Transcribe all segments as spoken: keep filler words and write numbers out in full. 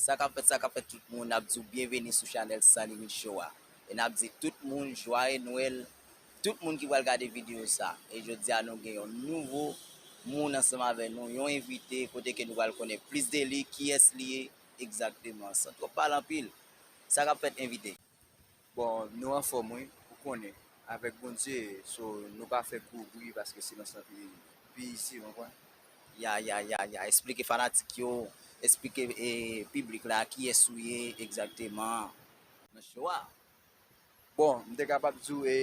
Sa k ap fèt, sa k ap fèt tout moun, n ap di w byenveni sou chanèl San Limit Show a. E n ap di tout moun jwaye Nwèl, tout moun ki pral gade videyo sa. E jodi a nou gen yon nouvo moun ansanm avè nou, yon envite kote ke nou pral konnen plis de li, kiyès li ye egzakteman. San twòp pale anpil, sa k ap fèt envite? Bon, nou anfòm wi, ou konnen. Avèk Bondye, so nou pa fè gwo bri paske silans lan pi, pi izi, ou konprann? Ya, ya, ya, ya. Esplike fanatik yo, esplike e, piblik la kiyès ou ye egzakteman nan show a. Bon, m te kapab di w e,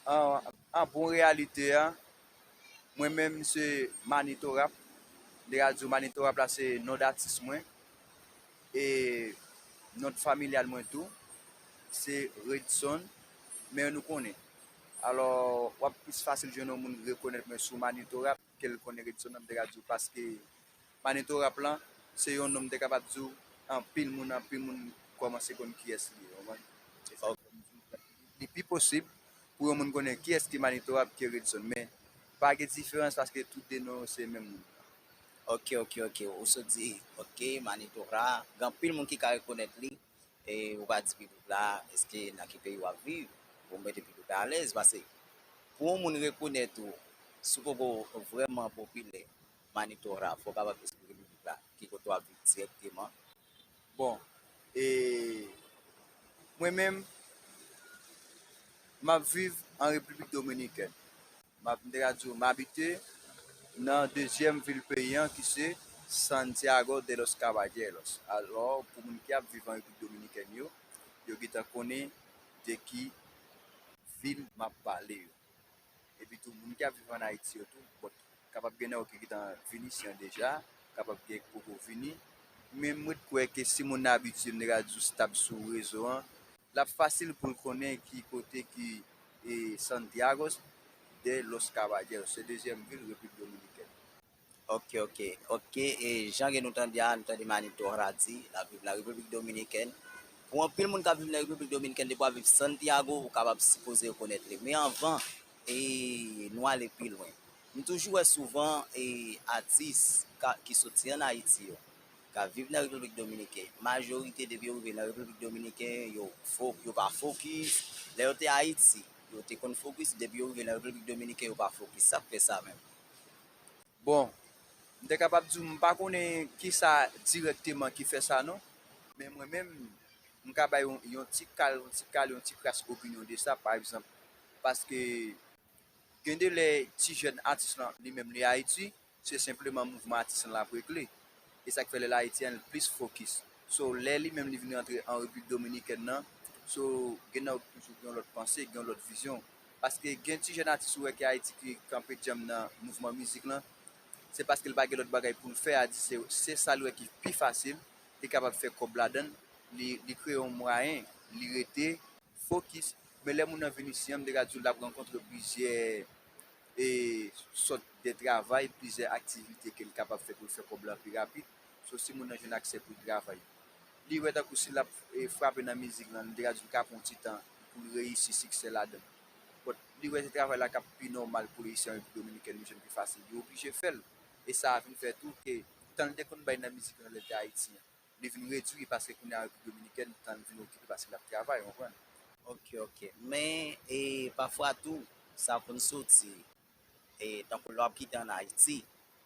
an, an bon reyalite a, mwen menm se Manito Rap. M te ka di w Manito Rap la se non datis mwen. E non familyal mwen tou, se Redson, men nou konnen. Alò, w ap plis fasil jwenn yon moun rekonèt mwen sou Manito Rap ke l konnen Redson nan, m te ka di w, paske Manito Rap lan, se yon non m te kapab di w, anpil moun, anpil moun kòmanse konn kiyès li ye, ou konprann? Se sa k fè m di w, li pi posib pou yon moun konnen kiyès ki Manito Rap ke Redson, men pa gen diferans paske tout de non yo se menm moun. Ok, ok, ok. Ou sot di, ok, Manito Rap, gen anpil moun ki ka rekonèt li. E ou pa di piblik la, èske nan ki peyi w ap viv? Pou mete piblik la alèz, paske pou yon moun rekonèt ou, si w poko vrèman popilè, Manito Rap, fò w kapab esplike piblik la ki kote w ap viv dirèkteman. Bon, e mwen menm, m ap viv an Repiblik Dominikèn. M ap, m te ka di w, m abite nan dezyèm vil peyi an ki se Santiago de los Caballeros. Alò, pou moun ki ap viv an Repiblik Dominikèn yo, yo gentan konnen de ki vil m ap pale yo. Epi tou, moun ki ap viv ann Ayiti yo tou, bon, kapab gen nan yo ki gentan vin isi an deja, kapab gen ki poko vini. Men m ret kwè ke si moun nan abitye, m te ka di w, stab sou rezo an, l ap fasil pou l konnen ki kote ki e Santiago de los Caballeros, se dezyèm vil Repiblik Dominikèn. Ok, ok, ok. E jan ke nou tande a, nou tande Manito Rap di, l ap viv nan Repiblik Dominikèn. Pou anpil moun k ap viv nan Repiblik Dominikèn, depi w ap viv Santiago, ou kapab sipoze rekonèt li. Men anvan e nou ale pi lwen, m toujou wè souvan e atis ka, ki soti ann Ayiti yo, k ap viv nan Repiblik Dominikèn, majorite depi yo rive nan Repiblik Dominikèn, yo fo, yo pa fokis. Lè yo te Ayiti, yo te konn fokis, depi yo rive nan Repiblik Dominikèn, yo pa fokis. Sa k fè sa menm? Bon, m te kapab di w, m pa konnen kisa dirèkteman ki fè sa non, men mwen menm, m ka bay yon, yon ti kal, yon ti kal, yon ti kras opinyon de sa, pa egzanp, paske gen de lè ti jèn atis lan, li menm li Ayiti, se senpleman mouvman atis lan l ap regle. E sa k fè lè l Ayiti an, l plis fokis. So, lè li menm li vin rantre an Repiblik Dominikèn nan, so, gen nan yo ki toujou gen yon lòt panse, gen yon lòt vizyon. Paske gen ti jèn atis ou wè ki Ayiti ki kanpe djanm nan mouvman mizik lan, se paske l pa gen lòt bagay pou l fè, a di se, se sa l wè ki pi fasil, li kapab fè kòb ladan l, li, li kreye yon mwayen, li rete fokis. Men lè moun nan vin isi an, m te ka di w l ap rankontre plizyè e sòt de travay, plizyè aktivite ke l kapab fè pou l fè kòb lan pi rapid. So, si moun nan jwenn aksè pou l travay, li wè tankou si l ap e frape nan mizik lan, m te ka di w l ka pran yon ti tan pou l reyisi siksè ladan l. But li wè se travay la k ap pi nòmal pou li isi an Repiblik Dominikèn, li jwenn pi fasil, li oblije fè l. E sa a vin fè tou ke tan l te konn bay nan mizik lan lè l te Ayiti an, li vin redui paske kounye a Repiblik Dominikèn, tan l vin okipe paske l ap travay, ou konprann? Ok, ok. Men e pafwa tou, sa konn soti e tankou lè w ap kite ann Ayiti,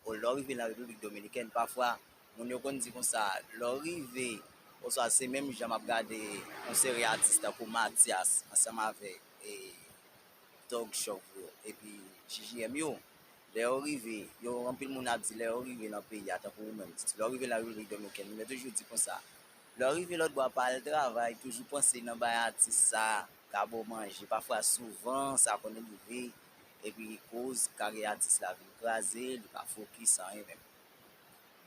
ou lè w rive nan Repiblik Dominikèn, pafwa moun yo konn di konsa, lè w rive, oswa se menm jan m ap gade yon seri atis tankou Mathias ansanm avèk e Thug Shop yo, epi G G M yo, lè yo rive, yo, anpil moun ap di lè yo rive nan peyi a, tankou ou menm, lè w rive nan Repiblik Dominikèn, moun yo toujou di konsa, lè w rive lòt bò a, pa al travay, toujou panse nan bay atis sa, ka ba w manje. Pafwa, souvan, sa konn rive, epi koz karyè atis la vin kraze, li pa fokis anyen menm.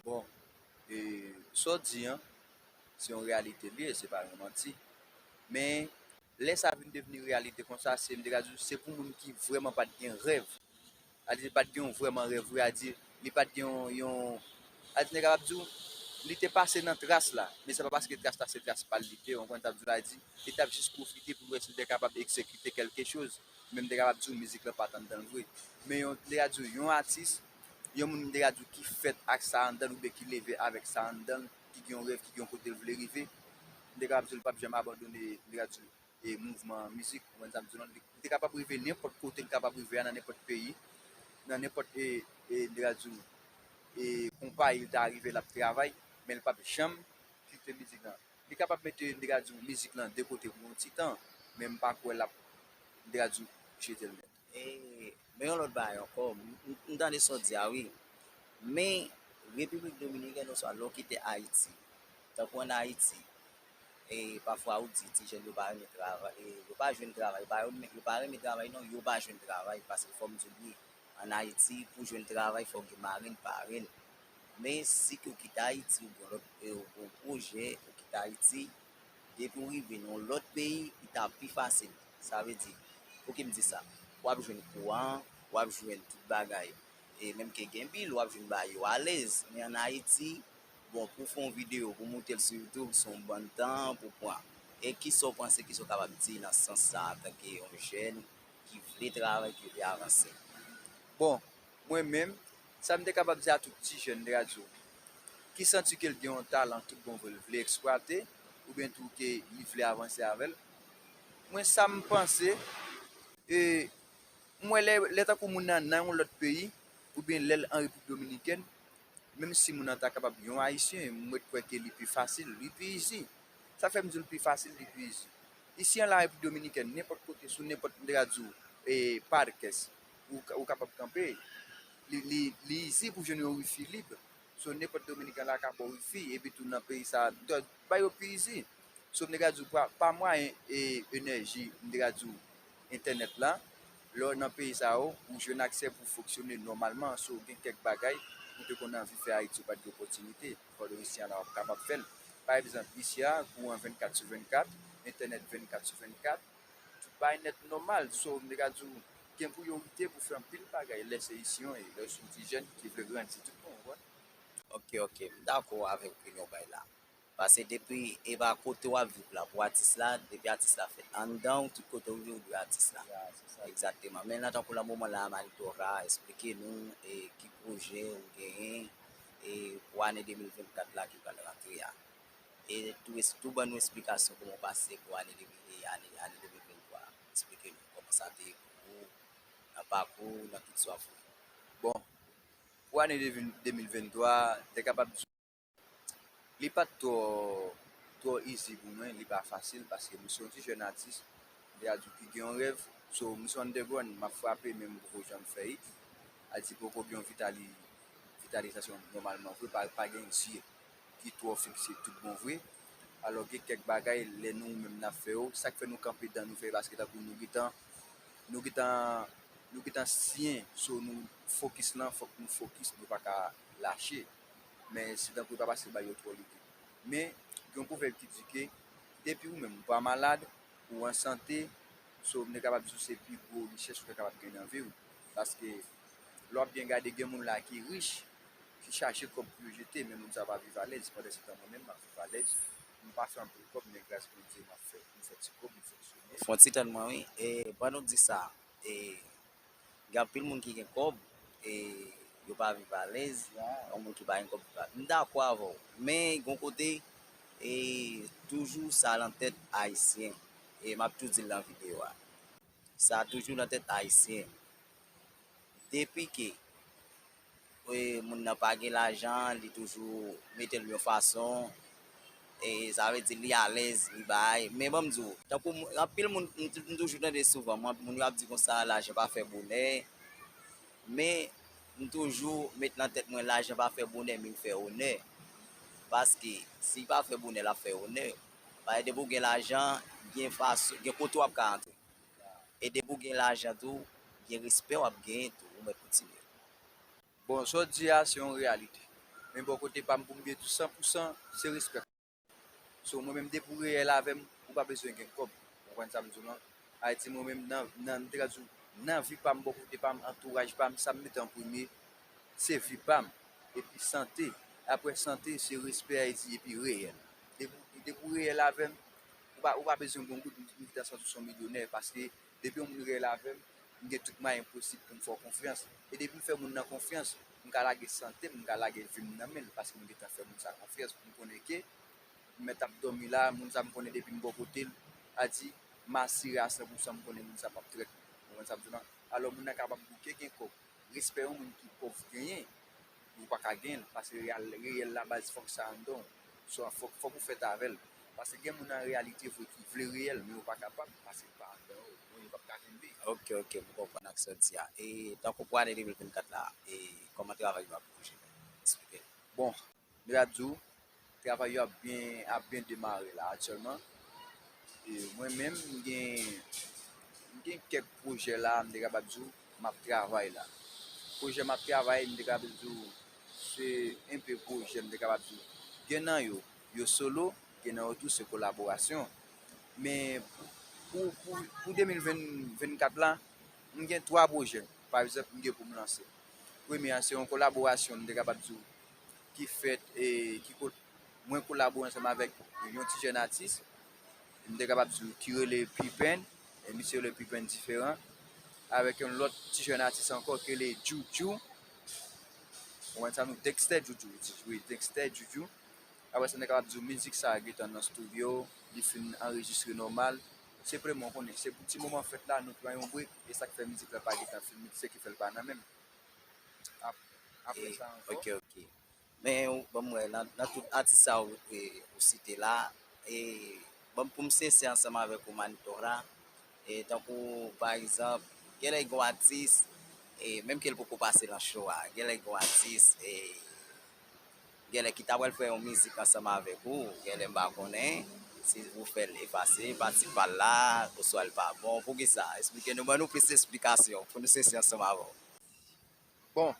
Bon, e, sa w di an, se yon reyalite li ye, se pa yon manti. Men, lè sa vin devni reyalite konsa, se, m te ka di w, se pou moun ki vrèman pa t gen rèv. A di, li pa t gen yon vrèman rèv vre, a di, li pa t gen yon, yon, a di, nèg la ap di w, li te pase nan tras la, men se pa paske tras la se tras pa l li te ye, ou konprann, t ap di w la, a di, li t ap jis pwofite pou l wè si l te kapab egzekite kèlke choz, men m te kapab di w mizik lan pa t anndan l vre. Men yon, nèg la di w, yon atis, Yon moun, m te ka di w, ki fèt ak sa anndan l oubyen ki leve avèk sa anndan l, ki gen yon rèv, ki gen yon kote l vle rive, m te kapab di w li p ap janm abandone, m te ka di w, e mouvman mizik, ou konprann sa m di w lan, li te kapab rive nenpòt kote l kapab rive a, nan nenpòt peyi, nan nenpòt, e, e, m te ka di w, e, konpayi l ta rive l ap travay, men l p ap janm kite mizik lan. Li kapab mete, m te ka di w, mizik lan de kote pou yon ti tan, men m pa kwè l ap, m te ka di w, jete l nèt. E, men yon lòt bagay ankò, m, m, m tande sa w di a, wi. Men, Repiblik Dominikèn, oswa lè w kite Ayiti, tankou ann Ayiti, e pafwa ou di ti jèn yo pa renmen travay, e yo pa jwenn travay, yo pa renmen, yo pa renmen travay non, yo pa jwenn travay, paske fò m di w byen, ann Ayiti, pou jwenn travay, fò w gen marenn, parenn. Men si ke w kite Ayiti, ou gen lòt, e, ou gen yon pwojè, ou kite Ayiti, depi w rive nan yon lòt peyi, li ta pi fasil. Sa vle di, pou ki m di sa? W ap jwenn kouran, w ap jwenn tout bagay. E menm ke gen bil, w ap jwenn bagay yo alèz. Men ann Ayiti, bon, pou w fè yon videyo, pou w moute l sou YouTube, se yon bann tan pou w pran. E kisa w panse, kisa w kapab di nan sans sa, antanke yon jèn ki vle travay, ki vle avanse? Bon, mwen menm, sa m te kapab di a tout ti jèn, m te ka di w, ki santi ke l gen yon talan tout bon vre, l vle eksplwate, oubyen tou ke li vle avanse avè l. Mwen, sa m panse, e, m wè lè, lè tankou moun nan nan yon lòt peyi, oubyen lè l an Repiblik Dominikèn, menm si moun nan ta kapab yon Ayisyen, m ret kwè ke li pi fasil, li pi easy. Sa fè m di w li pi fasil, li pi easy. Isi an la Repiblik Dominikèn, nenpòt kote, sou nenpòt, m te ka di w, e, parkès, ou, ou kapab kanpe. Li, li, li easy pou jwenn yon wifi lib. So, nenpòt Dominiken la ka ba w wifi, epi tou nan peyi sa, dòt, ba yo pi easy. So, m te ka di w, pa, pa mwayen, e, enèji, m te ka di w, entènèt la, lè w nan peyi sa yo, ou jwenn aksè pou fonksyone nòmalman. So, gen kèk bagay ou te konn anvi fè Ayiti, ou pa t gen opòtinite. Pandan isi a la, w ap kapab fè l. Pa egzanp, isi a, kouran vennkat sou vennkat, entènèt vennkat sou vennkat, tout bagay nèt nòmal. So, m te ka di w, gen priyorite pou fè anpil bagay lè se isi an, e lè w se yon ti jèn ki vle grandi tout bon, ou konprann? Ok, ok, m dakò avèk opinyon w bay la. Paske depi, e pa kote w ap viv la, pou atis la, depi atis la fèt anndan w, tout kote w viv, ou dwe atis la. Ya, se sa. Egzakteman. Men nan tankou nan moman la, Manito ka esplike nou, e ki pwojè ou genyen, e pou ane de mil vennkat la ki pral rantre a. E tou, es-, tou ban nou esplikasyon kòman w pase pou ane de mil, e ane, ane de mil venntwa. Esplike nou kòman sa te ye pou ou, nan pakou, nan tout sa w ap fè. Bon, pou ane de mil venntwa, m te kapab di w, li pa t twò, twò easy pou mwen, li pa fasil, paske m se yon ti jèn atis, m te ka di w ki gen yon rèv, so, m se yon underground, m ap frape, men m poko janm fè it. Ayiti poko gen yon vitali-, vitalizasyon nòmalman vre, pa, pa gen zye ki twò fikse tout bon vre. Alò, gen kèk bagay, lè nou menm n ap fè yo, sa k fè nou kanpe dan nou fè, paske tankou nou gentan, nou gentan, nou gentan siyen, so nou fokis lan, fòk nou fokis, nou pa ka lache. Men se tankou pa pase bay yo twò lide. Men, gen yon pwovèb ki di ke, depi ou menm ou pa malad, ou an sante, so, m te kapab di w se pi gwo richès ou te kapab gen nan vi w. Paske, lè w ap byen gade, gen moun la ki rich, ki chache kòb pou yo jete, men moun sa yo pa viv alèz. Pandan se tan, mwen menm, m ap viv alèz. M pa fè anpil kòb, men gras Bondye, m ap fè, m fè ti kòb, m fonksyone. Fon ti tann mwen, wi. E, pandan w di sa, e, gen anpil moun ki gen kòb, e, yo pa viv alèz. Ya. Yon moun ki pa gen kòb, li pa. M dakò avè w. Men, gon kote, e, toujou sa nan tèt Ayisyen. E, m ap tou di l nan videyo a. Sa toujou nan tèt Ayisyen. Depi ke, e, moun nan pa gen lajan, li toujou mete l yon fason, e, sa vle di li alèz, li bay. Men ban m di w, tankou moun, anpil moun, m, m toujou tande souvan, moun, moun yo ap di konsa, lajan pa fè bonè. Men, m toujou met nan tèt mwen, lajan pa fè bonè, men l fè onè. Paske, si l pa fè bonè, l ap fè onè. Paske depi w gen lajan, gen fason, gen kote w ap ka antre. E depi w gen lajan tou, gen respè w ap genyen tou, ou mèt kontinye. Bon, sa w di a, se yon reyalite. Men bò kote pa m, pou m byen di w san pou san, se respè. So, mwen menm, depi w reyèl avè m, ou pa bezwen gen kòb. Ou konprann sa m di w lan? Ayiti, mwen menm, nan, nan, m te ka di w, nan vi pa m, bò kote pa m, antouraj pa m, sa m mete an premye, se vi pa m. Epi sante. Apre sante, se respè, Ayiti, epi reyèl. Depi, depi w reyèl avè m, ou pa, ou pa bezwen gen yon goud, m, m gentan santi w se yon milyonè, paske depi yon moun reyèl avè m, m gen tout mwayen posib pou m fè w konfyans. E depi m fè moun nan konfyans, m ka lage sante m, m ka lage vi m nan men l, paske m gentan fè moun sa konfyans. M konnen ke m mèt ap dòmi la, moun sa m konnen depi m bò kote l, a di m asire a san pou san m konnen moun sa p ap trèt. Ou konprann sa m di w lan? Alò, moun nan kapab bouke gen kòb. Respè yon moun ki pòv genyen, ou pa ka genyen l, paske reyèl, reyèl la baz fòk sa anndan w. So, fòk, fòk ou fèt avè l. Paske gen moun an reyalite vre ki vle reyèl, men yo pa kapab, paske l pa anndan yo. Bon, yo p ap ka kenbe. Ok, ok, m konprann ak sa w di a. E tankou pou ane de mil vennkat la, e kòman travay yo ap bouje? Eksplike n. Bon, m ta di w, travay yo ap byen, ap byen demare la aktyèlman. E mwen menm, m gen, m gen kèk pwojè la, m te kapab di w, m ap travay la. Pwojè m ap travay, m te kapab di w, se enpe pwojè, m te kapab di w. Gen nan yo, yo solo, gen nan yo tou, se kolaborasyon. Men pou, pou, pou, pou de mil vennkat la, m gen twa pwojè, pa egzanp, m gen pou m lanse. Premye a, se yon kolaborasyon, m te kapab di w, ki fèt, e ki ko-, mwen kolabore ansanm avèk yon ti jèn atis, m te kapab di w, ki rele Pipen, e misye rele Pipen Diferan, avèk yon lòt ti jèn atis ankò ki rele Djoudjou. Ou konprann sa, nou, Dexter Djoudjou, wi, Dexter Djoudjou. Apre sa, m te kapab di w, mizik sa a gentan nan estidyo, li fin anrejistre nòmal. Senpleman, w konnen, se pou ti moman fèt la, nou pran yon brek, e sa k fè mizik la pa gentan fin mikse, ki fè l pa nan men m. Ap-, apre sa ankò. Ok, ok. Men, ou, ban m wè, nan, nan tout atis sa ou, e, ou site la, e, ban m, pou m sensè ansanm avèk ou, Manito la, e, tankou, pa egzanp, genlè gen yon atis, e, menm ke l poko pase nan show a, genlè gen yon atis, e, genlè ki ta pral fè yon mizik ansanm avèk ou, genlè m pa konnen si ou fè l efase, pati pa l la, oswa l pa bon, poukisa? Eksplike nou, ban nou plis esplikasyon pou nou sensè ansanm avè w. Bon,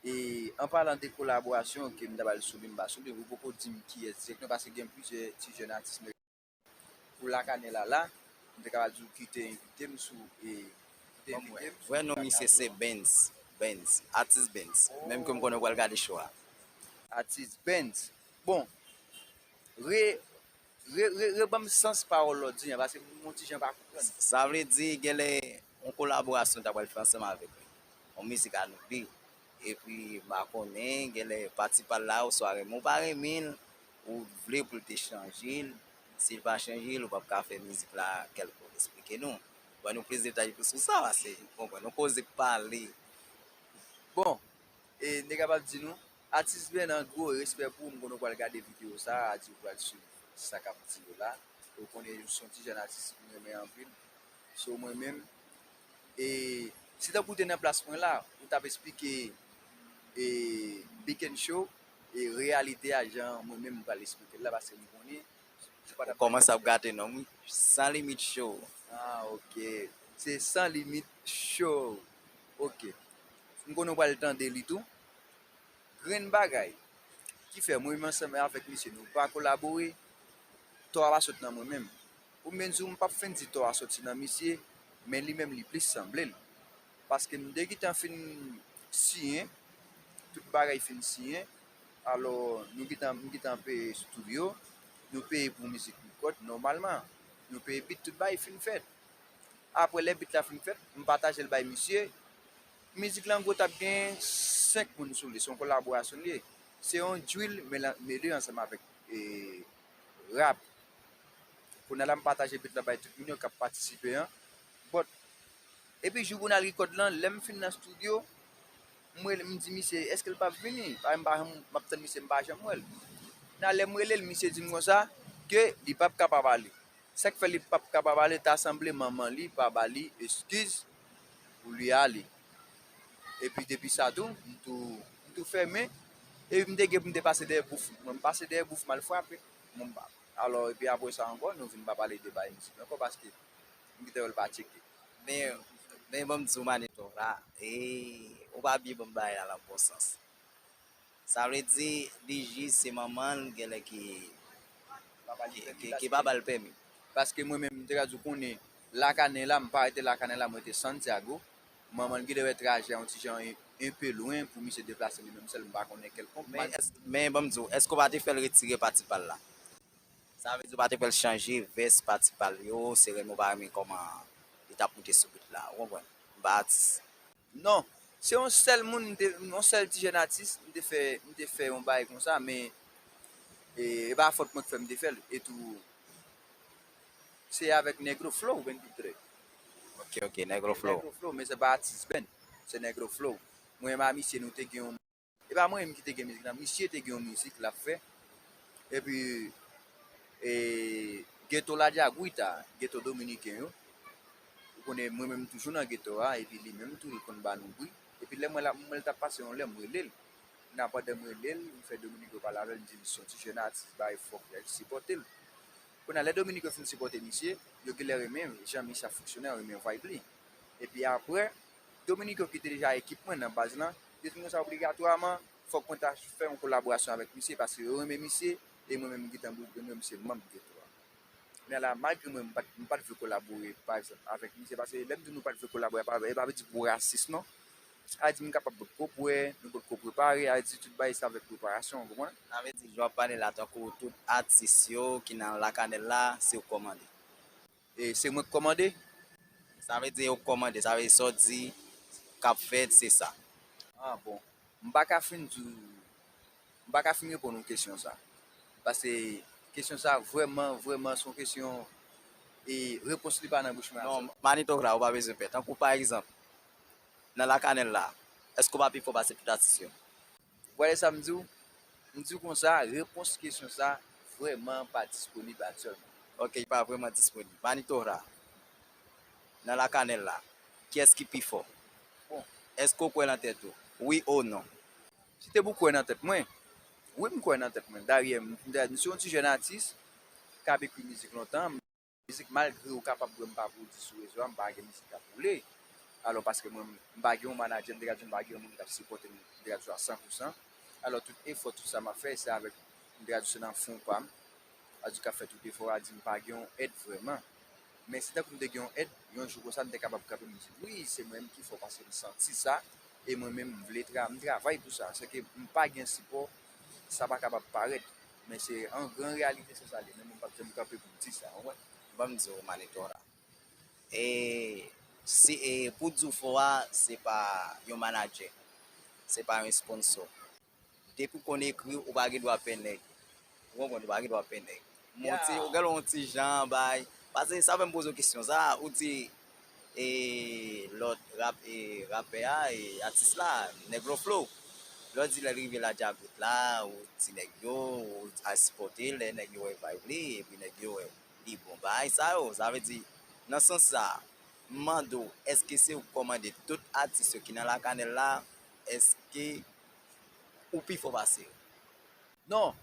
e an palan de kolaborasyon, ke m ta pral sou li, m pa sou li, ou poko di m kiyès direktman, paske gen plizyè ti jèn atis pou Lakanè la, la, m te kapab di w ki te envite m sou, e, ki te envite m sou. Wè non, misye se Benz, Benz, atis Benz, menm ke m konnen w pral gade show a. Atis Benz. Bon, re, re, re, reban m sans pawòl w di an, paske m yon ti jan pa konprann. Sa vle di, genlè, yon kolaborasyon ta pral fè ansanm avèk li. Yon mizik a nou de. Epi, m pa konnen, genlè pati pa l la, oswa renmen w pa renmen l, ou vle pou l te chanje l. Si l pa chanje l, ou p ap ka fè mizik la kèlkonk. Eksplike nou. Ban nou plis detay sou sa, paske, ou konprann, yon koze k pale. Bon, e, m te kapab di nou, atis Benz, an gwo, respè pou ou, m konnen w pral gade videyo sa a, di w pral swiv sa k ap di yo la. Ou konnen, se yon ti jèn atis m renmen anpil. So, mwen menm, e, si tankou w te nan plas mwen la, ou t ap eksplike, e, Big N Show, e, reyalite a, jan mwen menm m pral eksplike l la, paske m konnen, ou pa t ap. Ou kòmanse ap gate non m, wi. San Limit Show. Ah, ok. Se San Limit Show. Ok. M konnen w pral tande li tou. Grenn bagay ki fè mwen menm ansanm avèk misye, nou pa kolabore, tò a pa sot nan mwen menm. Ou menm di w, m p ap fin di tò a soti nan misye, men li menm li plis sanble l. Paske m te gentan fin siyen, tout bagay fin siyen, alò nou gentan, m gentan peye estidyo, nou peye pou mizik rekòd, nòmalman, nou peye bit, tout bagay fin fèt. Apre lè bit la fin fèt, m pataje l bay misye. Mizik la an gwo t ap gen senk moun sou li, se yon kolaborasyon li ye. Se yon drill mele ansanm avèk, e, rap. Kounye a la m pataje bit la bay tout moun yo k ap patisipe an. But, epi jou pou n al rekòd lan, lè m fin nan estidyo, m rele, m di misye, èske l p ap vini? Paske m pa janm, m ap tann misye, m pa janm wè l. Nan lè m rele l, misye di m konsa, ke li p ap kapab ale. Sa k fè li p ap kapab ale, ta sanble manman li pa ba li eskiz pou li ale. Epi depi sa tou, m tou, m tou fèmen. Epi m te gen pou m te pase dèyè bouf. Mwen, m pase dèyè bouf, m al frape. Mwen, m pa. Alò, epi apre sa ankò, nou vin pa pale de bagay mizik ankò, paske m gentan wè l pa tcheke. Men, men ban m di w, Manito la, e, ou pa byen ban m bagay la nan bon sans. Sa vle di, li jis se manman l, genlè ki, ki, ki, ki pa ba l pèmi. Paske mwen menm, m te ka di w konnen, Lakanè la, m pa rete Lakanè la, mwen rete Santiago. Manman l genlè wè trajè a yon ti jan en, enpe lwen pou misye deplase li menm sèl, m pa konnen kèlkonk. Men, èske, men ban m di w, èske w pa te fè l retire pati pa l la? Sa vle di w pa te fè l chanje vès pati pa l yo, se renmen w pa renmen kòman li t ap moute sou bit la, ou konprann? M pa atis. Non, Se yon sèl moun, m te, yon sèl ti jèn atis, m te fè, m te fè yon bagay konsa, men e, e pa fòt mwen k fè m te fè l. E tou, se avèk Negro Flow, Band Trè. Ok, ok, Negro Flow. Negro Flow, men se pa atis band. Se Negro Flow. Mwen menm a misye, nou te gen yon, e pa mwen menm ki te gen mizik la, misye te gen yon mizik l ap fè. Epi, e, Geto La Diaguita, Geto Dominiken yo. Ou konnen, mwen menm m toujou nan geto a, epi li menm tou, li konn ba nou bri. Epi lè mwen la, mwen l t ap pase yon lè, m rele l. Nan pandan m rele l, m fè Dominique yo pale avè l, m di l se yon ti jèn atis, bay fòk l sipòte l. Kounye a, lè Dominique yo fin sipòte misye, yo genlè renmen jan misye ap fonksyone, yo renmen vibe li. Epi apre, Dominique yo ki te deja ekip mwen nan baz lan, yo di m konsa obligatwaman, fòk mwen ta fè yon kolaborasyon avèk misye, paske yo renmen misye, e mwen menm m gentan, mwen menm se manm geto a. Men la, malgre mwen, m pa t, m pa t vle kolabore, pa egzanp, avèk misye, paske lè m di nou pa t vle kolabore, pa, e pa vle di pou rasis, non. A di m kapab potko bwè, nou potko prepare, a di tout bagay se avèk preparasyon, w konprann? Sa vle di, jan w ap pale la, tankou tout atis yo ki nan lakanèl la, se ou k kòmande. E se mwen k kòmande? Sa vle di, ou k kòmande, sa vle di, sa w di k ap fèt, se sa. Ah, bon. M pa ka fin di w, m pa ka fin reponn ou kesyon sa. Paske kesyon sa vrèman, vrèman se yon kesyon e repons li pa nan bouch mwen. Non, Manito Kra, ou pa bezwen pè. Tankou pa egzanp, nan lakanèl la, èske ou pa pi fò pase tout atis yo? Ou wè sa m di w? M di w konsa, repons kesyon sa vrèman pa disponib aktyèlman. Ok, li pa vrèman disponib. Manito Kra, nan lakanèl la, kiyès ki pi fò? Bon. Èske ou kwè nan tèt ou? Wi o non? Si te pou kwè nan tèt mwen, wi m kwè nan tèt mwen. Dayè, m, m, m se yon ti jèn atis k ap ekri mizik lontan. Mizik, malgre ou kapab wè m pa pwodui sou rezo a, m pa gen mizik k ap woule. Alò, paske mwen, m pa gen yon manadjè, m te ka di w m pa gen yon moun k ap sipòte m, m te ka di w a san pou san. Alò, tout efò, tout sa m ap fè, se avèk, m te ka di w se nan fon pa m. Sa vle di k ap fè tout efò a, di m pa gen yon èd vrèman. Men si tankou m te gen yon èd, yon jou konsa m te kapab kanpe m di, wi, se mwen menm ki fò paske m santi sa, e mwen menm m vle tra, m travay pou sa. Sèke m pa gen sipò, sa pa kapab parèt. Men se an gran reyalite se sa l ye, men mwen m p ap janm kanpe pou m di sa, w konprann? Ban m di w, Manito Kra. E, si, e pou di w fò a, se pa yon manadjè, se pa yon sponsò. Depi w konn ekri, ou pa gen dwa pè nèg. Ou konprann, ou pa gen dwa pè nèg. Monte, ou gen yon ti jan bay. Paske sa fè m poze w kesyon sa, ou di e lòt rap, e rapè a, e atis la, Negro Flow. Lè w di lè l rive Ladjagout la, ou ti nèg yo, ou al sipòte l, lè nèg yo wè vibe li, epi nèg yo wè li bon bagay sa yo. Sa vle di, nan sans sa, m mande w, èske se ou k kòmande tout atis yo ki nan lakanèl la, èske ou pi fò pase yo? Non,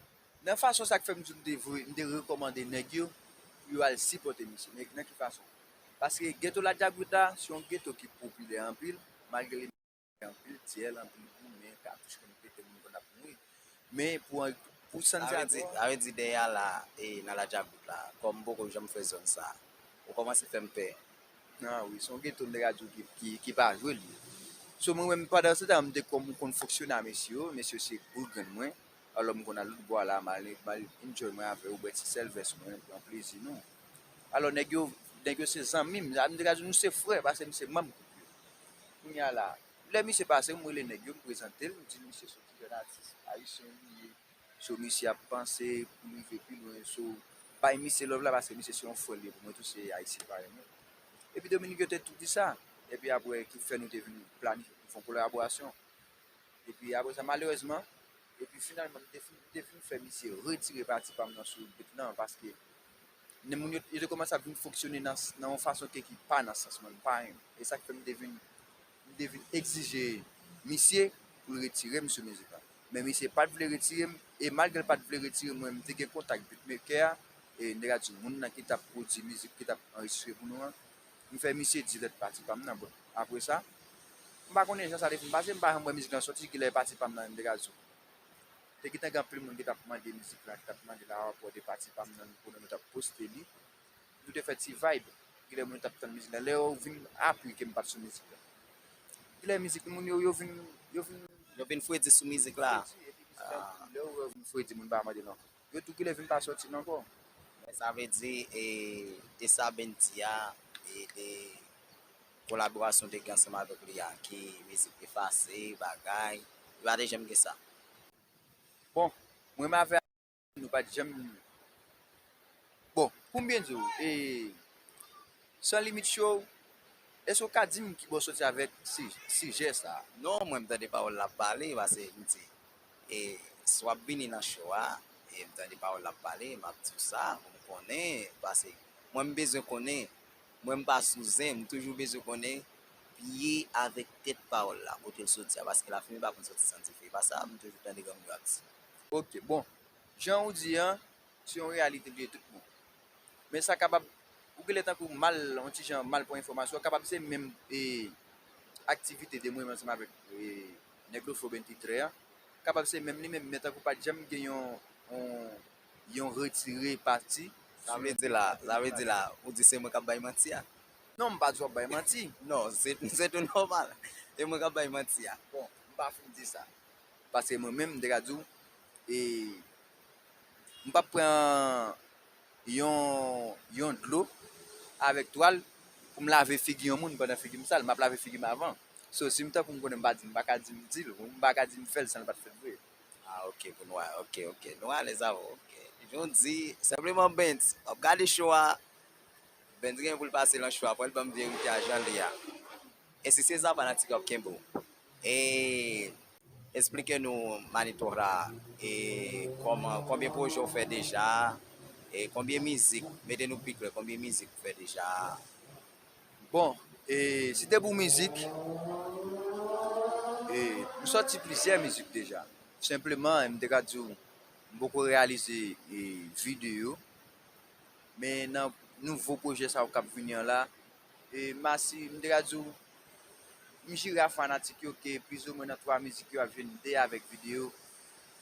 nan fason sa k fè m di w m te vle, m te rekòmande nèg yo pou yo al sipòte misye. Men nan ki fason? Paske geto Ladjagout la, se yon geto ki popilè anpil, malgre li gen anpil dyèl, anpil goumen, katouch konn pete, moun konn ap mouri. Men pou, pou Santiago. Sa vle di, sa vle di dèyè a la, e nan Ladjagout la, kòm m poko janm fè zòn sa, ou kòmanse fè m pè. Ah wi, se yon geto m te ka di w ki, ki, ki pa jwe li. So mwen menm pandan se tan m te kòm konn fonksyone a mesye yo, mesye yo se gwo grenn mwen. Alò m konn al lòt bò a la, m al, m al enjoy mwen avè yo, bwè ti sèl vès mwen, pran plezi nou. Alò nèg yo, nèg yo se zanmi m, m te ka di nou se frè, paske m se manm gwoup yo. Kounye a la, lè misye pase, m rele nèg yo, m prezante l, m di misye se yon ti jèn atis ayisyen li ye. So misye ap panse pou l rive pi lwen, so bay misye love la, paske misye se yon frè l ye pou mwen tou, se ayisyen parèy mwen. Epi Dominique yo te tou di sa. Epi apre ki fè nou te vin planifye pou fè yon kolaborasyon. Epi apre sa, malerezman, epi finalman, m te fin, m te fin fè misye retire pati pa m nan sou beat lan, paske moun yo, yo te kòmanse ap vin fonksyone nan, nan yon fason ke ki pa nan sans mwen, m pa renmen. E sa k fè m te vin, m te vin egzije misye pou l retire m sou mizik lan. Men misye pa t vle retire m, e malgre l pa t vle retire m, mwen, m te gen kontak beatmaker a, e nèg la di moun nan ki t ap pwodui mizik, ki t ap anrejistre pou nou an, m fè misye delete pati pa m nan. Bon, apre sa, m pa konnen jan sa te fin pase, m pa janm wè mizik lan sòti, kilè pati pa m nan, m te ka di w. Te gentan gen anpil moun ki t ap mande mizik la, ki t ap mande l a rapò de pati pa m nan, pandan nou t ap poste li. Nou te fè ti vibe, kilè moun yo t ap tann mizik la. Lè yo vin apri ke m pa t sou mizik la. Kilè mizik moun yo, yo vin, yo vin. Yo vin fredi sou mizik la. Fredi, epi mizik la, lè yo wè yo vin fredi, moun pa mande l ankò. Yo tou kilè vin pa sòti l ankò. Men sa vle di, e, de sa Bendy a, e de kolaborasyon w te gen ansanm avèk li a, ki mizik efase, bagay, li pa te janm gen sa. Bon, mwen menm avè nou pa t janm Bon, pou m byen di w, e, San Limit Show, èske w ka di m kibò w soti avèk si, sijè sa a? Non, mwen m tande pawòl l ap pale, paske m di, e, si w ap vini nan show a, e m tande pawòl l ap pale, m ap di w sa, pou m konnen, paske mwen m bezwen konnen, mwen m pa sou zen, m toujou bezwen konnen pye avèk tèt pawòl la, kote l soti a, paske lafimen pa konn soti san dife, e pa sa m toujou tande granmoun yo ap di. Ok, bon, jan ou di an, se yon reyalite li ye tout bon. Men sa kapab, ou genlè tankou mal, yon ti jan mal pran enfòmasyon, kapab se menm e, aktivite de mwen menm ansanm avèk e, nèg Lofo Bentitrè a, kapab se menm li menm, men tankou pa t janm gen yon, yon, yon retire pati. Sa vle di la, sa vle di la, ou di se mwen k ap bay manti a? Non, m pa di w ap bay manti. Non, se, se tou nòmal. Se mwen k ap bay manti a. Bon, m pa fin di sa. Paske mwen menm, m te ka di w, e, m p ap pran yon, yon dlo avèk twal pou m lave figi yon moun pandan figi m sal. M ap lave figi m avan. So, si m tankou m konnen m pa di, m pa ka di m di l, ou m pa ka di m fè l san l pa t fèt vre. Ah, ok, pou nou, ok, ok. Nou alèz avè w, ok. Jan w di, senpleman Bens, w ap gade show a, Bens gen pou l pase nan show a, pou l ban m verite a jan l ye a. E si se sa, fanatik yo ap kenbe w. E esplike nou, Manitora, e kòman, konbyen pwojè w fè deja, e konbyen mizik, mete nou pi klè, konbyen mizik ou fè deja? Bon, e, si te pou mizik, e, m sòti plizyè mizik deja. Senpleman, m te ka di w, m poko reyalize e, videyo. Men nan nouvo pwojè sa yo k ap vini an la, e, m asi, m te ka di w, m jire a fanatik yo ke plizoumwen nan twa mizik yo ap jwenn de avèk videyo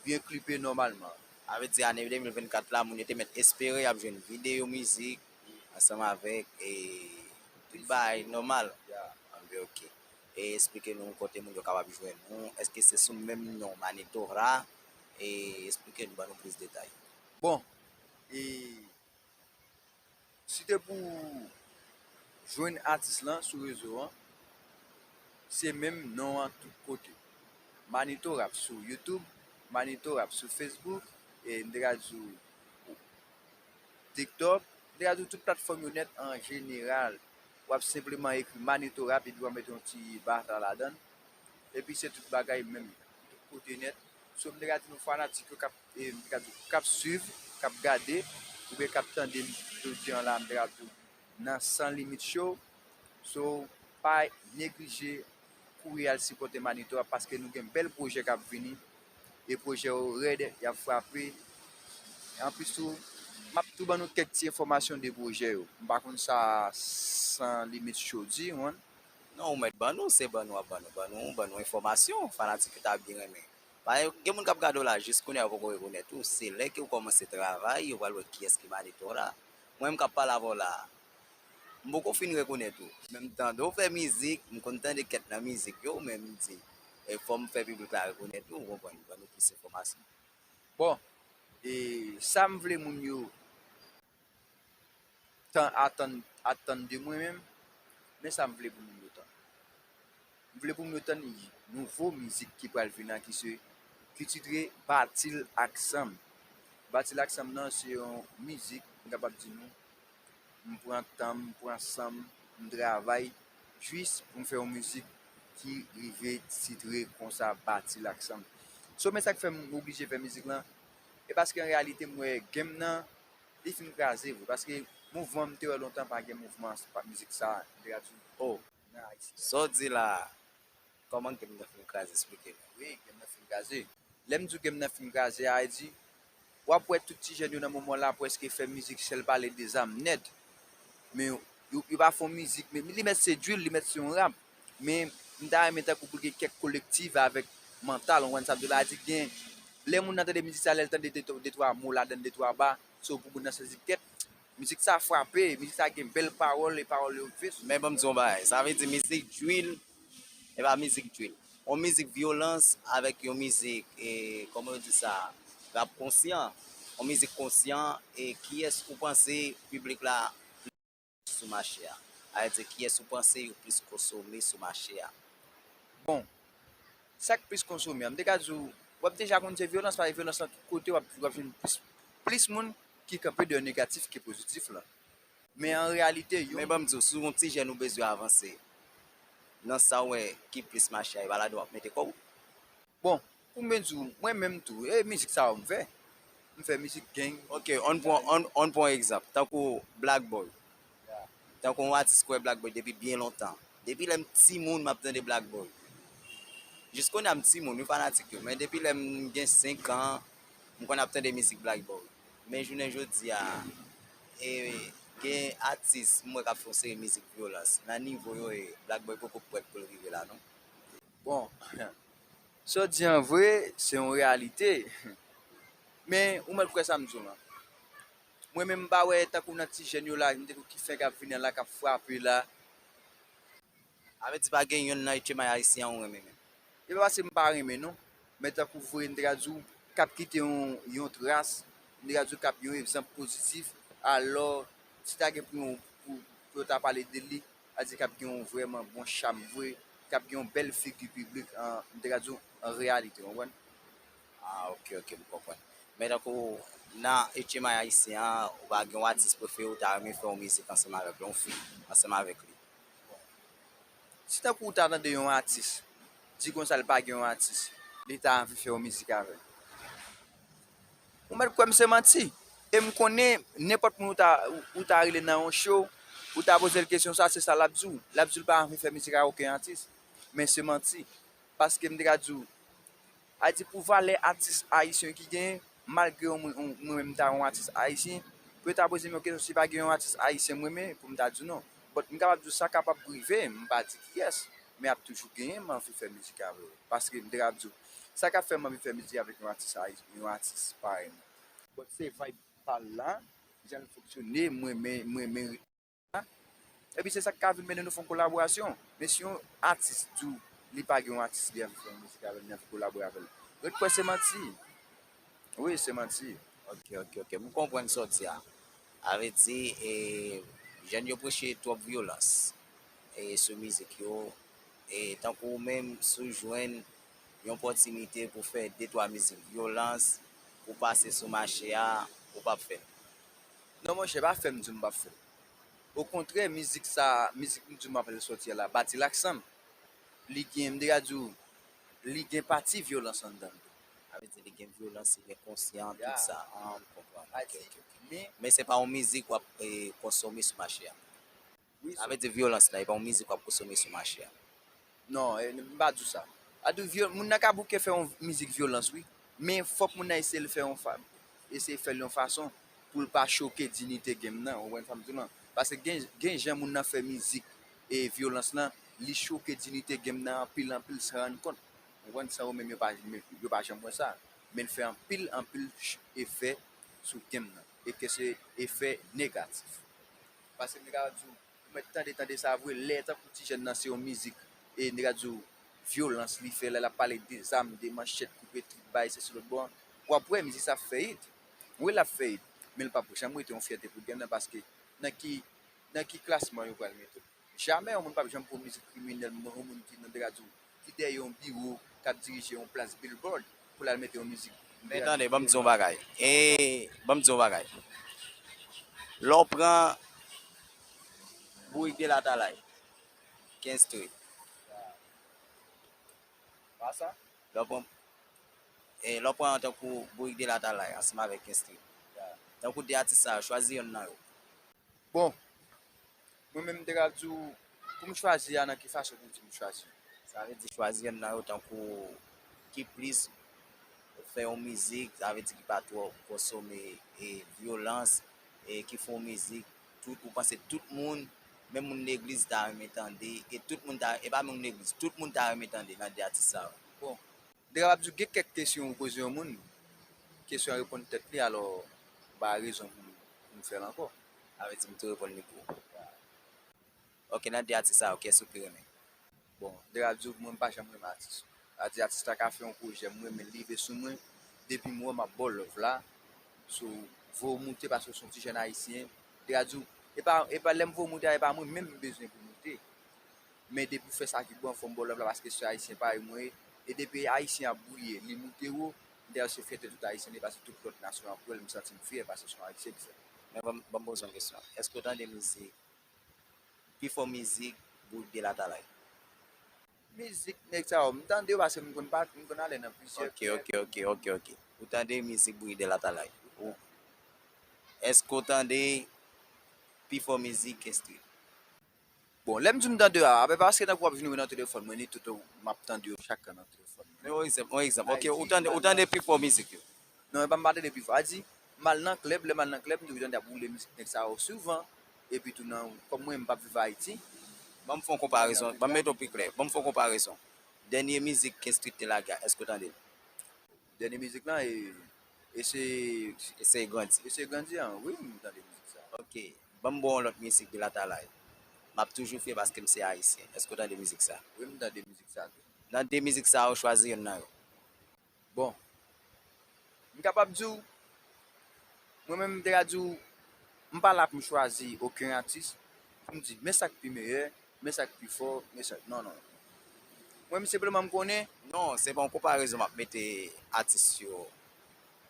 byen klipe nòmalman. Sa vle di ane de mil vennkat la, moun yo te mèt espere y ap jwenn videyo mizik ansanm avèk e, tout bagay nòmal. Anben, ok. E esplike nou kote moun yo kapab jwenn ou. Èske se sou menm non Manitora? E esplike nou, ban nou plis detay. Bon, e, si te pou jwenn atis lan sou rezo an, se menm non an tout kote. Manitorap sou YouTube, Manitorap sou Facebook, e m te ka di w TikTok, m te ka di w tout platfòm yo nèt an jeneral. W ap senpleman ekri Manitorap epi w ap mete yon ti bata ladan l. Epi se tout bagay menm, tout kote nèt. So, m te ka di nou fanatik yo k ap, e, m te ka di, k ap swiv, k ap gade, oubyen k ap tande m jodi an la, m te ka di w nan San Limit Show. So, pa neglije kouri al sipòte Manitorap paske nou gen bèl pwojè k ap vini. E pwojè yo rèd, y ap frape. Anplis tou, m ap tou ban nou kèk ti enfòmasyon de pwojè yo. M pa konn sa San Limit Show di, w konprann? Non, ou mèt ban nou, se ban nou w ap ban nou, ban nou, ban nou enfòmasyon, fanatik yo ta byen renmen. Paske gen moun k ap gade w la jis kounye a yo poko rekonèt ou, se lè ke w kòmanse travay yo pral wè kiyès ki Manitora. Mwen menm k ap pale avè w la a, m poko fin rekonèt ou. Men m tande w fè mizik, m konn tande kèk nan mizik yo, men m di, e fò m fè piblik la rekonèt ou, ou konprann, ban nou plis enfòmasyon. Bon, e sa m vle moun yo tan atann atann de mwen menm, men sa m vle pou moun yo tann. M vle pou moun yo tann nouvo mizik ki pral vin an ki se, ki titre Batil ak Sanm. Batil ak Sanm nan se yon mizik, m kapab di nou, m pran tan m, m pran san m, m travay jis pou m fè yon mizik ki rive titre konsa Batil ak Sanm. So, men sa k fè m oblije fè mizik lan, e paske an reyalite m wè game nan li fin kraze vre, paske mouvman m te wè lontan pa gen mouvman pa mizik sa, m te ka di w, oh, nan Ayiti. Sa w di la a, kòman game nan fin kraze, esplike nou. Wi, game nan fin kraze. Lè m di w game nan fin kraze a, e di, w ap wè tout ti jèn yo nan moman la prèske fè mizik sèl pale de zam nèt. Men yo, yo pa fè yon mizik, men li mèt se drill, li mèt se yon rap. Men m ta renmen tankou pou l gen kèk kolektif avèk mantal, ou konprann sa m di w la, di gen, lè moun nan tande mizik sa, lè l tande de, de twa mo ladan l, de twa ba, so pou moun nan santi kèt, mizik sa frape, mizik sa gen bèl pawòl, e pawòl yo vre. Men ban m di w yon bagay, sa vle di mizik drill, e pa mizik drill. Yon mizik vyolans avèk yon mizik, e, kòman yo di sa, rap konsyan. Yon mizik konsyan, e kiyès ou panse piblik la sou mache a? Sa vle di, kiyès ou panse yo plis konsome sou mache a? Bon, sa k plis konsome a, m te ka di w, w ap deja konn se vyolans, paske vyolans lan tout kote, w ap, w ap jwenn plis, plis moun ki kanpe de negatif ke pozitif lan. Men an reyalite, yo. Men ban m di w, si w yon ti jèn ou bezwen avanse, nan sa w wè ki plis mache a, e pa ladan w ap mete kò w. Bon, pou m byen di w, mwen menm tou, e mizik sa yo m fè. M fè mizik gang. Ok, ann pran, ann, ann pran yon egzanp, tankou Black Boy. Tankou yon atis kwè Black Boy depi byen lontan. Depi lè m timoun, m ap tande Black Boy. Jis kounye a m timoun, wi, fanatik yo. Men depi lè m gen senk an, m konn ap tande mizik Black Boy. Men jounen jodi a, e, gen atis m wè k ap fè yon seri mizik vyolans. Nan nivo yo ye, Black Boy poko prèt pou l rive la, non. Bon, sa w di an vre, se yon reyalite. Men, ou mèt kwè sa m di w lan. Mwen menm, m pa wè tankou nan ti jèn yo la, m te di w ki fenk ap vini an la, k ap frape la. Sa vle di pa gen yonn nan H M I ayisyen an ou renmen menm? E pa paske m pa renmen non, men tankou vre, m te ka di w, k ap kite yon, yon tras, m te ka di w k ap yon egzanp pozitif, alò, si ta gen pou yon, pou, pou yo ta pale de li, sa vle di k ap gen yon vrèman bon cham vre, k ap gen yon bèl figi piblik, an, m te ka di w an reyalite, w konprann? Ah, ok, ok, m konprann. Men tankou nan H M I ayisyen an, ou pa gen yon atis prefere ou ta renmen fè yon mizik ansanm avèk li, yon fi ansanm avèk li? Si tankou ou ta tande yon atis di konsa li pa gen yon atis li ta anvi fè yon mizik avè l, ou mèt kwè m se manti. E m konnen nenpòt moun ou ta, ou ta rele nan yon show, ou ta poze l kesyon sa, se sa l ap di w. L ap di w l pa anvi fè mizik ak okenn atis. Men se manti. Paske m te ka di w, a di pou valè atis ayisyen ki genyen, malgre yon moun, yon, mwen menm m ta yon atis ayisyen, pou yo ta poze m yon kesyon si pa gen yon atis ayisyen m renmen, pou m ta di w non. But m kapab di w sa kapab rive, m pa di kiyès, men ap toujou genyen m anvi fè mizik avè yo. Paske m te ka di w, sa k ap fè m anvi fè mizik avèk yon atis ayisyen, yon atis parèy mwen. But se vibe pa l la, jan l fonksyone, m renmen, m renmen ritm la. Epi se sa k ka vin mennen nou fè yon kolaborasyon. Men si yon atis di w li pa gen yon atis li anvi fè yon mizik avè l, li anvi kolabore avè l, ret kwè se manti. Wi, se manti. Ok, ok, ok. M konprann sa w di a. Sa vle di, e, jèn yo preche twòp vyolans, e, sou mizik yo. E tankou ou menm, si w jwenn yon opòtinite pou fè de twa mizik vyolans, pou pase sou mache a, ou p ap fè l? Non, monchè, pa fè m di w m p ap fè l. Okontrè, mizik sa, mizik m di w m ap fè l sòti a la, Bati Laksanm, li gen, m te ka di w, li gen pati vyolans anndan l tou. Sa vle di li gen vyolans, li gen konsyan, tout sa. Ah, m konprann. Ok, ok, ok. Men se pa yon mizik w ap, e, konsome sou mache a. Sa vle di vyolans la, e pa yon mizik w ap konsome sou mache a. Non, e, m pa di w sa. A di vyo-, moun nan ka bouke fè yon mizik vyolans, wi. Men fòk moun nan eseye l fè yon fa-, eseye fè l yon fason pou l pa choke dinite game nan, ou konprann sa m di w lan? Paske gen, gen jan moun nan fè mizik e vyolans lan, li choke dinite game nan anpil, anpil san rann kont. Ou konprann? San yo menm yo pa, yo pa janm wè sa. Men l fè anpil, anpil ch-, efè sou game nan. E ke se efè negatif. Paske m te ka di w, ou mèt tande, tande sa vre, lè tankou ti jèn nan se yon mizik, e nèg la di w vyolans li fè, lè l ap pale de zam, de manchèt, koupe trik, bay sesi lòt bò an, w ap wè mizik sa ap fè hit. Wi, l ap fè hit, men l p ap janm rete yon fyète pou game nan, paske nan ki, nan ki klasman yo pral mete w? Jamè yon moun p ap janm pran yon mizik kriminèl, yon moun ki nan, nèg la di w, ki dèyè yon biwo k ap dirije yon plas billboard pou l al mete yon mizik. Men tande, ban m di yon bagay. E, ban m di yon bagay. Lè w pran Bourik de Latalay, Kenz Street. Lè w pran, e, lè w pran tankou Bourik de Latalay ansanm avèk Kenz Street. Tankou de atis sa yo, chwazi yonn nan yo. Bon, mwen menm m te ka di w, pou m chwazi a, nan ki fason pou m di m chwazi? Sa vle di chwazi yonn nan yo tankou ki plis fè yon mizik, sa vle di ki pa twò konsome, e, vyolans, e, ki fè yon mizik, tout, ou panse tout moun, menm moun legliz ta renmen tande, e tout moun ta, e pa menm moun legliz, tout moun ta renmen tande nan de atis sa yo. Bon, m te kapab di w gen kèk kesyon ou poze yon moun, kesyon an reponn tèt li, alò, m pa gen rezon pou m, pou m fè l ankò. Sa vle di m tou reponn li pou ou. Ok, nan de atis sa yo, kiyès ou pi renmen? Bon, m te ka di w, mwen m pa janm renmen atis. Sa di atis la ka fè yon pwojè, m renmen l, li rive sou mwen, depi m wè m ap ba w love la. So, voye w moute paske w se yon ti jèn ayisyen. M te ka di w, E pa, e pa lè m voye w moute a, e pa mwen menm m bezwen pou moute. Men depi w fè sa ki bon, fò m ba w love la paske se Ayisyen parèy mwen ye. E depi Ayisyen ap briye, li moute wo, m te se fyète tout Ayisyen li paske tout lòt nasyon ap wè l, m santi m fyè paske se yon Ayisyen ki fè l. Men ban m, ban m poze w yon kesyon. Èske w tande mizik, pifò mizik Bouygues Delatalay? Mizik nèg sa yo, m tande yo paske m konn pa, m konn ale nan plizyè Ok, ok, ok, ok, ok. Ou tande mizik Bouygues Delatalay? Ou, èske w tande pifò mizik Ken Street? Bon, lè m di m tande a, apre paske tankou w ap vin wè nan telefòn mwen, ni tout m ap tande yo chak kan nan telefòn mwen. Men yon egzanp, yon egzanp. Ok, ou tande, ou tande pifò mizik yo? Non, e pa m pa tande pifò. A di, m al nan klèb, lè m al nan klèb, m toujou tande y ap woule mizik nèg sa yo souvan. Epi tou nan, kòm mwen, m p ap viv Ayiti. Ban m fè yon konparezon, ban m mete w pi klè. Ban m fè yon konparezon. Dènye mizik Ken Street te lage a, èske w tande l? Dènye mizik lan, e, e se Eseye Grandi. Eseye Grandi an, wi, m tande mizik sa. Ok, ban m ba w yon lòt mizik Delatalay. M ap toujou fyè paske m se Ayisyen. Èske w tande mizik sa? Wi, m tande mizik sa tou. Nan de mizik sa yo, chwazi youn nan yo. Bon, m kapab di w, mwen menm, m te ka di w, m pa la pou m chwazi okenn atis, pou m di, men sa k pi meyè, men sa k pi fò, men sa, non, non. Mwen, m senpleman m konnen. Non, se pa yon konparezon m ap mete atis yo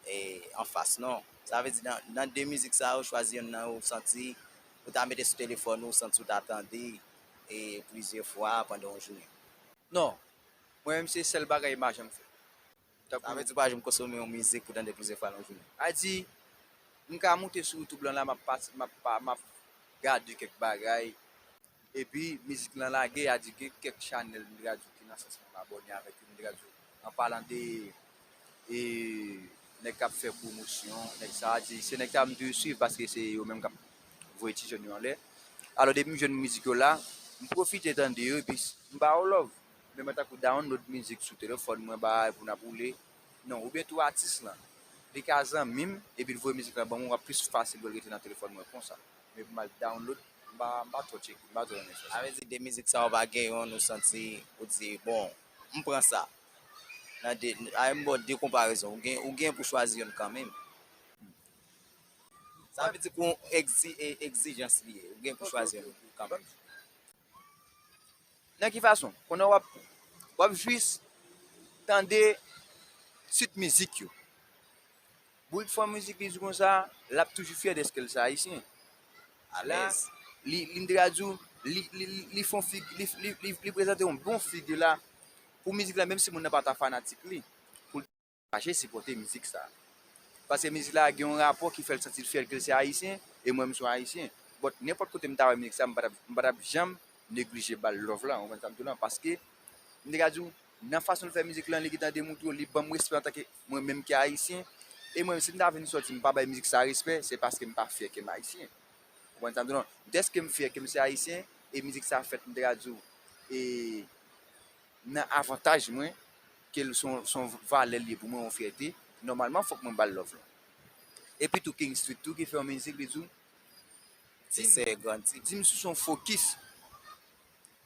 e, anfas, non. Sa vle di, nan, nan de mizik sa yo, chwazi yonn nan yo, ou santi, ou ta mete sou telefòn ou, ou santi ou ta tande e, plizyè fwa pandan yon jounen. Non. Mwen menm, se sèl bagay m pa janm fè. Sa vle di, ou pa janm konsome yon mizik pou tande plizyè fwa nan yon jounen? A di, m ka moute sou YouTube lan la, m ap pase, m ap pa, m ap gade kèk bagay. Epi, mizik lan lage, a di gen kèk chanèl, m te ka di w, ki nan sans mwen m abòne avèk yo, m te ka di w, an palan de, e, nèg k ap fè pwomosyon, nèg sa a di, se nèg sa a m toujou swiv paske se yo menm k ap voye ti jèn yo anlè. Alò, depi m jwenn mizik yo la, m pwofite tande yo, epi m ba yo love. Men mwen tankou download mizik sou telefòn mwen, bay pou n ap woule. Non, oubyen tou atis lan, li ka zanmi m, epi l voye mizik lan ban mwen, w ap plis fasil pou l rete nan telefòn mwen konsa. Men pou m al download, m pa, m pa twò tcheke, m pa twò renmen sa. Sa vle di, de mizik sa yo pa gen youn ou santi, ou di, bon, m pran sa. Nan de, a, m ba w de konparezon, ou gen, ou gen pou chwazi youn kanmenm. Sa vle di pou egzi-, e, egzijans li ye, ou gen pou chwazi youn kanmenm. Nan ki fason? Konnen w ap, w ap jis tande tit mizik yo. Bouygues fè yon mizik, li di konsa, l ap toujou fyè dèske l se Ayisyen. Alèz. Li, li, m te ka di w, li, li, li, li fè yon figi, li, li, li, li prezante yon bon figi la pou mizik la, menm si moun nan pa ta fanatik li. Pou l mache sipòte mizik sa. Paske mizik la gen yon rapò ki fè l santi l fyè ke l se Ayisyen, e mwen menm se yon Ayisyen. But, nenpòt kote m ta wè mizik sa, m pa t ap, m pa t ap janm neglije ba l love lan, ou konprann sa m di w lan, paske m te ka di w, nan fason l fè mizik lan, li gentan demontre w, li ban m respè antanke mwen menm ki Ayisyen, e mwen menm, si m ta vin sòti, m pa bay mizik sa respè, se paske m pa fyè ke m Ayisyen. Ou konprann sa m di w lan? Dèske m fyè ke m se Ayisyen, e mizik sa fèt, m te ka di w, e nan avantaj mwen, ke l se yon, se yon valè l ye pou mwen, yon fyète, nòmalman, fòk mwen ba l love lan. Epi tou, King Street tou, ki fè yon mizik, li di w, di m, Eseye Grandi. Di m si w se yon fokis.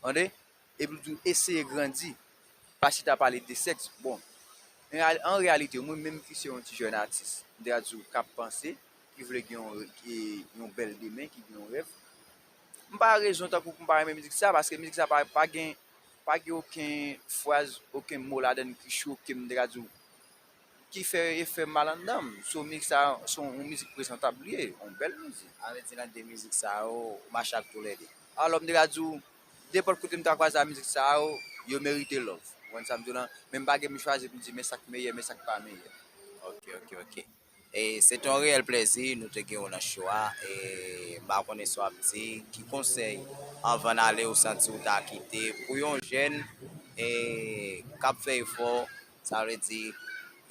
Tande? Epi l di w, eseye grandi. Pa chita pale de sèks. Bon, an real-, an reyalite, mwen menm ki se yon ti jèn atis, m te ka di w, k ap panse, ki vle gen yon, e, yon bèl demen, ki gen yon rèv. M pa rezon tankou pou m pa renmen mizik sa, paske mizik sa pa, pa gen, pa gen okenn fraz, okenn mo ladan l ki choke m, m te ka di w, ki fè efè mal anndan m. So, mizik sa, se yon mizik prezantab li ye, yon bèl mizik. Sa vle di nan de mizik sa yo, ou mache ak toulède. Alò, m te ka di w, nenpòt kote m ta kwaze ak mizik sa yo, yo merite love. Ou konprann sa m di w lan? Men m pa gen pou m chwazi pou m di, men sa k meyè, men sa k pa meyè. Ok, ok, ok. E se te yon reyèl plèzi nou te gen w nan show a. E m pa konnen sa w ap di, ki konsèy anvan n ale ou santi ou ta kite pou yon jèn, e, k ap fè efò, sa vle di,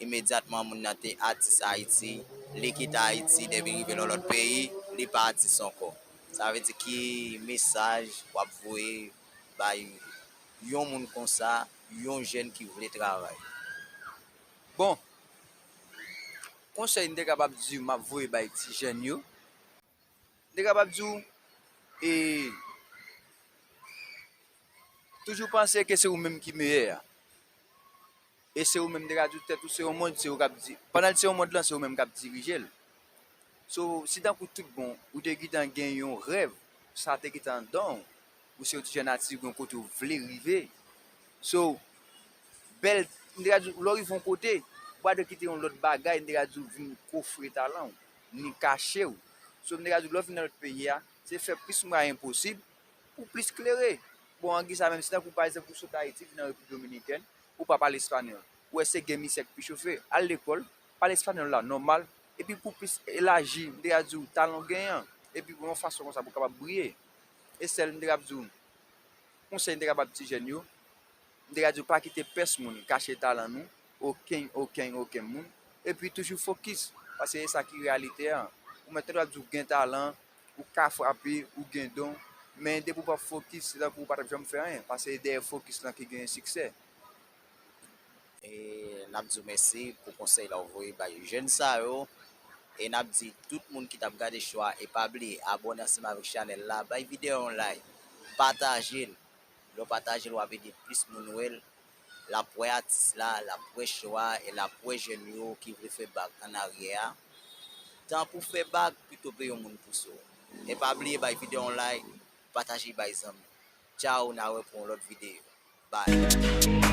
imedyatman moun nan te atis Ayiti, li kite Ayiti, depi rive nan lòt peyi, li pa atis ankò. Sa vle di, ki mesaj w ap voye bay yon moun konsa, yon jèn ki vle travay? Bon, konsèy m te kapab di, m ap voye bay ti jèn yo, m te kapab di w, e, toujou panse ke se ou menm ki meyè a. E se ou menm, m te ka di w, tèt ou se yon mond, se ou k ap di-, pandan l se yon mond lan, se ou menm k ap dirije l. So, si tankou tout bon, ou te gentan gen yon rèv, sa te gentan anndan w, ou se yon ti jèn atis, gen yon kote ou vle rive. So, bèl, m te ka di w, lè w rive yon kote, ou pa dwe kite yon lòt bagay, m te ka di w, vin kofre talan w, ni kache w. So, m te ka di w, lè w vin nan lòt peyi a, se fè plis mwayen posib pou plis klere. Bon, an gisa menm, si tankou pa egzanp ou sot Ayiti, vin nan Repiblik Dominikèn, ou pa pale espanyòl. Ou wè se gen misye k pi chofe. Al lekòl, pale espanyòl la nòmal, epi pou plis elaji, m te ka di w, talan w genyen an. Epi yon fason konsa pou w kapab briye. E sèl m te ka di w, konsèy m te ka ba ti jèn yo, m te ka di w pa kite pèsonn kache talan nou, okenn, okenn, okenn moun. Epi toujou fokis, paske se sa ki reyalite a. Ou mèt tande w ap di w gen talan, ou ka frape, ou gen don, men depi w pa fokis, se tankou ou pa t ap janm fè anyen, paske se dèyè fokis lan ki genyen siksè. E n ap di w mèsi pou konsèy la w voye bay jèn sa yo. E n ap di tout moun ki t ap gade show a, e pa bliye abòne ansanm avèk chanèl la, bay videyo a yon like, pataje l. Lè w pataje l, w ap ede plis moun wè l. L ap wè atis la, l ap wè show a, e l ap wè jèn yo ki vle fè bak ann aryè a. Tan pou fè bak, pito peye yon moun pouse w. E pa bliye bay videyo a yon like, pataje bay zanmi. Tchao, n a wè pou yon lòt videyo. Bye.